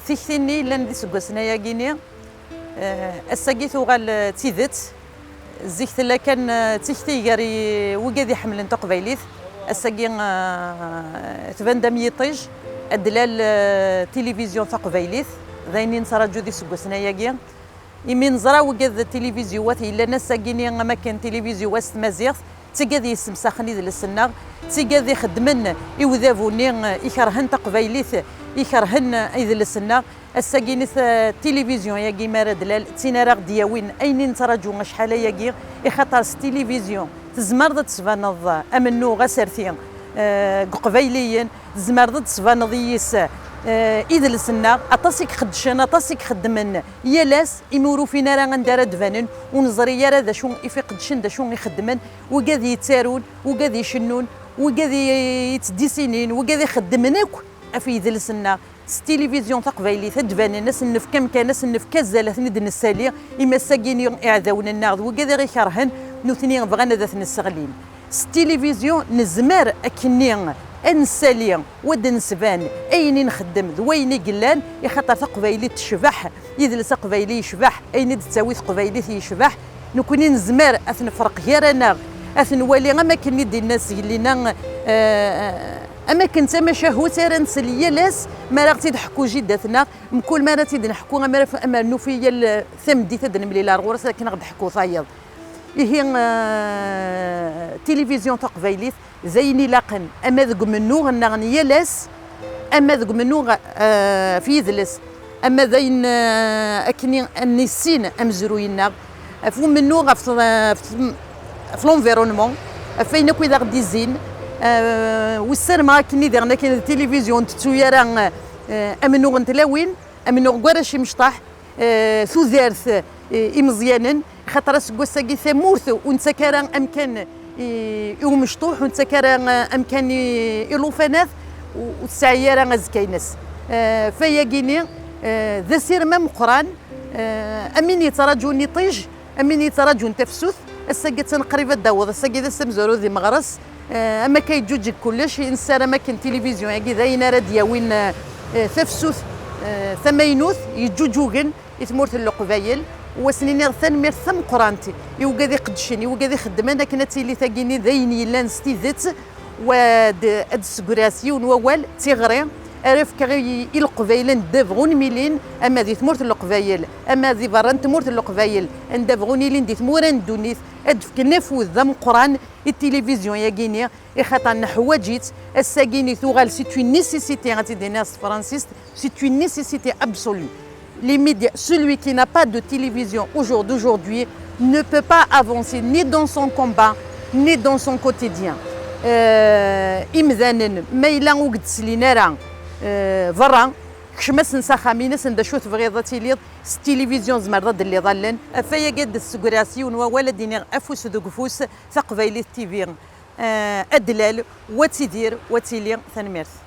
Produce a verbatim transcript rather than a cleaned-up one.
Tikti-nni yellan d iseggasen ayagini, eh, ass-agi tuɣal, eh, d tidet. Zik tella kan, eh, d tikti gar i-, wigad iḥemmlen taqbaylit. Ass-agi, eh, tban-d am yiṭij, ad d-lal, eh, tilivizyu taqbaylit, d ayen i nettraǧu d iseggasen ayagi. Imi neẓra wigad tilivizyuwat yellan ass-agini am akken tilivizyuwat s tmaziɣt, d tigad yessemsaxen idles-nneɣ, d tigad ixeddmen i udabu-nni ikerhen taqbaylit, ikerhen idles-nneɣ. Ass-agini t-, tilivizyu-yagi mi ara d-lal, d tin ara ɣ-d-yawin ayen i nettraǧu acḥal ayagi, ixaṭer s tilivizyu tzemreḍ ad d-tesbaneḍ amennuɣ aserti, eh, deg uqbayliyen, tzemreḍ ad d-tesbaneḍ yis, eh, idles-nneɣ, aṭas i iqeddcen, aṭas i ixeddmen yal ass, imi ur ufin ara anda ara d-banen, ur neẓri ara d acu i f-iqeddcen, d acu i xeddmen, wigad yettarun, wigad icennun, wigad i-, yettdisinin, wigad ixeddmen akk ɣef yidles-nneɣ. S tilivizyu taqbaylit ad d-banen, ad sen-nefk amkan, ad sen-nefk azal, ad ten-id-nessali, imi ass-agini iɛdawen-nneɣ d wigad i ɣ-ikerhen, nutni bɣan ad ten-sseɣlin. S tilivizyu nezmer akkenni ad nessali u ad d-nesban ayen i nxeddem d wayen i yellan, ixaṭer taqbaylit tecbeḥ, idles aqbayli yecbeḥ, ayen i d-tettawi teqbaylit yecbeḥ. Nekni nezmer ad t-nefreq gar-aneɣ, ad t-nwali am akken i d-yenna zgelli-nneɣ, eh, am akken d tamacahut ara nsel yal ass mi ara ɣ-tt-id-ḥekku jiddat-nneɣ, mkul mi ara tt-id-neḥku, am ara f-, am ara nufi yal tameddit ad d-nemlil ar ɣur-s akken ad ɣ-d-ḥekku tayeḍ. Ihi, eh, tilivizyu taqbaylit d ayen ilaqen, ama deg umennuɣ-nneɣ n yal ass, ama deg umennuɣ, eh, f yidles, ama d ayen, eh, akken i, ad nissin amezruy-nneɣ, ɣef umennuɣ, ɣef, ɣef, ɣef l'environnement, ɣef wayen akk i d aɣ-d-izzin. Eh, wis ma akken i diɣen akken d tilivizyu ur ntettu ara, eh, amennuɣ n tlawin, amennuɣ n warrac imecṭaḥ, eh, tudert, eh, imeẓyanen, xaṭer aseggas-agi tamurt ur nettak ara amkan i, i umecṭuḥ, ur nettak ara, eh, amkan i, i lufanat, u-, ur tesɛi ara azekka-ines. Eh, fayagini, eh, d asirem ameqqran, eh, am win yettraǧun iṭij, am win yettraǧun tafsut, ass-agi attan qrib ad d-taweḍ, ass-agi d ass amezwaru di meɣres, eh, am akka yeǧǧuǧeg kullec, i nessaram akken tilivizyu-agi d ayen ara d-yawin, eh, eh, tafsut, eh, tamaynut, yeǧǧuǧugen i tmurt n Leqbayel, u ad sen-iniɣ tanemmirt tameqqrant i wigad iqeddcen, i wigad ixeddmen akken ad tili tagini d ayen yellan s tidet, wa d-, ad d-ssegreɣ s yiwen wawal, d tiɣri ara fkeɣ i, i Leqbayel anda bɣun milin, ama di tmurt n Leqbayel, ama di berra n tmurt n Leqbayel, anda bɣun ilin di tmura n ddunit, ad d-fken afud d ameqqran i tilivizyu-yagini, ixaṭer neḥwaǧ-itt, ass-agini tuɣal c'est une nécessité, ad tt-id-iniɣ s tefransist, c'est une nécessité absolue. Les médias, celui qui n'a pas de télévision au jour d'aujourd'hui ne peut pas avancer ni dans son combat, ni dans son quotidien. Euh, imdanen, ma yella ur k-d-slin ara, euh, berra, kcem-asen s axxam, in-asen d acu tebɣiḍ ad tiliḍ, s tilivizyu tzemreḍ ad d-telliḍ allen. Ɣef wayagi ad d-ssegreɣ s yiwen wawal, ad d-iniɣ afus deg ufus, Taqbaylit T V, euh, ad d-lal, wa d-tidir, wa d-tili, tanemmirt.